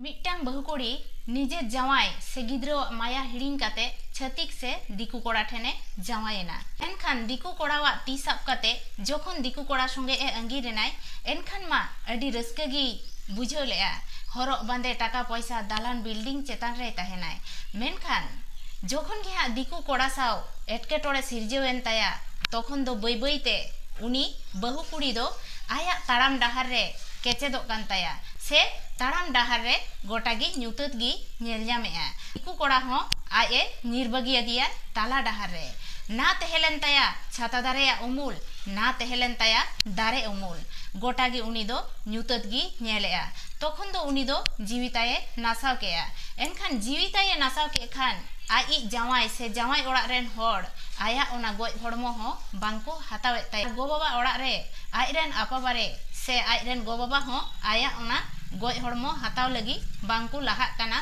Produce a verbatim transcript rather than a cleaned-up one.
ᱢᱤᱫᱴᱟᱝ ᱵᱟᱹᱦᱩ ᱠᱩᱲᱤ ᱱᱤᱡᱮᱨ ᱡᱟᱶᱟᱭ ᱥᱮ ᱜᱤᱫᱽᱨᱟᱹᱣᱟᱜ ᱢᱟᱭᱟ ᱦᱤᱲᱤᱧ ᱠᱟᱛᱮ ᱪᱷᱟᱹᱛᱤᱠ ᱥᱮ ᱫᱤᱠᱩ ᱠᱚᱲᱟ ᱴᱷᱮᱱᱮ ᱡᱟᱶᱟᱭᱮᱱᱟ᱾ ᱮᱱᱠᱷᱟᱱ ᱫᱤᱠᱩ ᱠᱚᱲᱟᱣᱟᱜ ᱛᱤ ᱥᱟᱵ ᱠᱟᱛᱮ ᱡᱚᱠᱷᱚᱱ ᱫᱤᱠᱩ ᱠᱚᱲᱟ ᱥᱚᱸᱜᱮ ᱮ ᱟᱸᱜᱤᱨ ᱮᱱᱟᱭ, ᱮᱱᱠᱷᱟᱱ ᱢᱟ ᱟᱹᱰᱤ ᱨᱟᱹᱥᱠᱟᱹ ᱜᱮᱭ ᱵᱩᱡᱷᱟᱹᱣ ᱞᱮᱜᱼᱟ᱾ ᱦᱚᱨᱚᱜ ᱵᱟᱸᱫᱮ, ᱴᱟᱠᱟ ᱯᱚᱭᱥᱟ, ᱫᱟᱞᱟᱱ ᱵᱤᱞᱰᱤᱝ ᱪᱮᱛᱟᱱ ᱨᱮᱭ ᱛᱟᱦᱮᱱᱟᱭ᱾ ᱢᱮᱱᱠᱷᱟᱱ ᱡᱚᱠᱷᱚᱱ ᱜᱮ ᱦᱟᱸᱜ ᱫᱤᱠᱩ ᱠᱚᱲᱟ ᱥᱟᱶ ᱮᱴᱠᱮᱴᱚᱬᱮ ᱥᱤᱨᱡᱟᱹᱣ ᱮᱱ ᱛᱟᱭᱟ, ᱛᱚᱠᱷᱚᱱ ᱫᱚ ᱵᱟᱹᱭ ᱵᱟᱹᱭ ᱛᱮ ᱩᱱᱤ ᱵᱟᱹᱦᱩ ᱠᱩᱲᱤ ᱫᱚ ᱟᱭᱟᱜ ᱛᱟᱲᱟᱢ ᱰᱟᱦᱟᱨ ᱨᱮ ᱠᱮᱪᱮᱫᱚᱜ ᱠᱟᱱ ᱛᱟᱭᱟ ᱥᱮ ᱛᱟᱲᱟᱢ ᱰᱟᱦᱟᱨ ᱨᱮ ᱜᱚᱴᱟ ᱜᱮ ᱧᱩᱛᱟᱹᱛ ᱜᱮ ᱧᱮᱞ ᱧᱟᱢᱮᱜᱼᱟ᱾ ᱫᱤᱠᱩ ᱠᱚᱲᱟ ᱦᱚᱸ ᱟᱡ ᱮ ᱧᱤᱨ ᱵᱟᱹᱜᱤ ᱟᱫᱮᱭᱟ ᱛᱟᱞᱟ ᱰᱟᱦᱟᱨ ᱨᱮ᱾ ᱱᱟ ᱛᱟᱦᱮᱸ ᱞᱮᱱ ᱛᱟᱭᱟ ᱪᱷᱟᱛᱟ ᱫᱟᱨᱮᱭᱟᱜ ᱩᱢᱩᱞ, ᱱᱟ ᱛᱟᱦᱮᱸ ᱞᱮᱱ ᱛᱟᱭᱟ ᱫᱟᱨᱮ ᱩᱢᱩᱞ᱾ ᱜᱚᱴᱟ ᱜᱮ ᱩᱱᱤ ᱫᱚ ᱧᱩᱛᱟᱹᱛ ᱜᱮ ᱧᱮᱞᱮᱜᱼᱟ᱾ ᱛᱚᱠᱷᱚᱱ ᱫᱚ ᱩᱱᱤ ᱫᱚ ᱡᱤᱣᱤ ᱛᱟᱭᱮ ᱱᱟᱥᱟᱣ ᱠᱮᱜᱼᱟ᱾ ᱮᱱᱠᱷᱟᱱ ᱡᱤᱣᱤ ᱛᱟᱭᱮ ᱱᱟᱥᱟᱣ ᱠᱮᱫ ᱠᱷᱟᱱ ᱟᱡᱤᱡ ᱡᱟᱶᱟᱭ ᱥᱮ ᱡᱟᱶᱟᱭ ᱚᱲᱟᱜ ᱨᱮᱱ ᱦᱚᱲ ᱟᱭᱟᱜ ᱚᱱᱟ ᱜᱚᱡ ᱦᱚᱲᱢᱚ ᱦᱚᱸ ᱵᱟᱝᱠᱚ ᱦᱟᱛᱟᱣᱮᱫ ᱛᱟᱭᱟ᱾ ᱜᱚ ᱵᱟᱵᱟ ᱚᱲᱟᱜ ᱨᱮ ᱟᱡ ᱨᱮᱱ ᱟᱯᱟᱵᱟᱨᱮ ᱥᱮ ᱟᱡ ᱨᱮᱱ ᱜᱚ ᱵᱟᱵᱟ ᱦᱚᱸ ᱟᱭᱟᱜ ᱚᱱᱟ ᱜᱚᱡ ᱦᱚᱲᱢᱚ ᱦᱟᱛᱟᱣ ᱞᱟᱹᱜᱤᱫ ᱵᱟᱝᱠᱚ ᱞᱟᱦᱟᱜ ᱠᱟᱱᱟ᱾